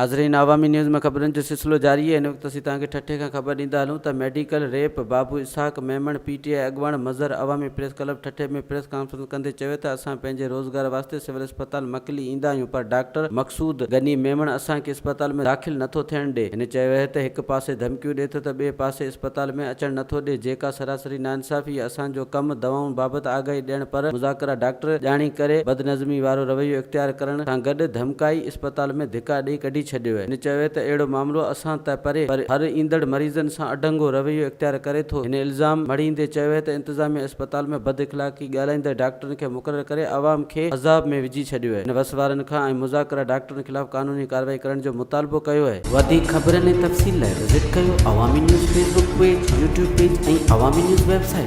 ناظرين عوامي نيوز ۾ خبرن جو سلسلو جاري آهي هن وقت اسين توهان کي ٺٽي کان خبر ڏيندا هلون ته medical rep Babu Ishaq Memon P T I اڳواڻ Mazhar Awami press club Thatta ۾ press conference ڪندي چيو ته اسان پنهنجي روزگار واسطي سول اسپتال مڪلي ايندا آهيون پر ڊاڪٽر مقصود غني ميمڻ اسان کي اسپتال ۾ داخل نٿو ٿيڻ ڏي هن چيو آهي ته هڪ پاسي ڌمڪيون ڏي ٿو ته ٻئي پاسي اسپتال ۾ اچڻ نٿو ڏي جيڪا سراسري ناانصافي آهي اسان جو ڪم دوائن بابت آگاهي ڏيڻ پر مذاڪره ڊاڪٽر ڄاڻي ڪري بدنظمي وارو رويو اختيار ڪرڻ سان گڏ ڌمڪائي اسپتال ۾ ڌڪا ڏئي ڪڍي ڇڏيو. هن چيو ته اهڙو معاملو اسان ته پري پر هر ايندڙ مريضن سان اڍنگو رويو اختيار ڪري ٿو. هن الزام مڙهيندي چيو ته انتظاميا اسپتال ۾ بد اخلاقي ڳالهائيندڙ ڊاڪٽرن کي مقرر ڪري عوام کي عذاب ۾ وجهي ڇڏيو. هن وس وارن کان ۽ مذاڪره ڊاڪٽرن خلاف قانوني ڪارروائي ڪرڻ جو مطالبو ڪيو. وڌيڪ خبرن ۽ تفصيل لاء وزٽ ڪيو Awami news Facebook page, YouTube page ۽ Awami news website.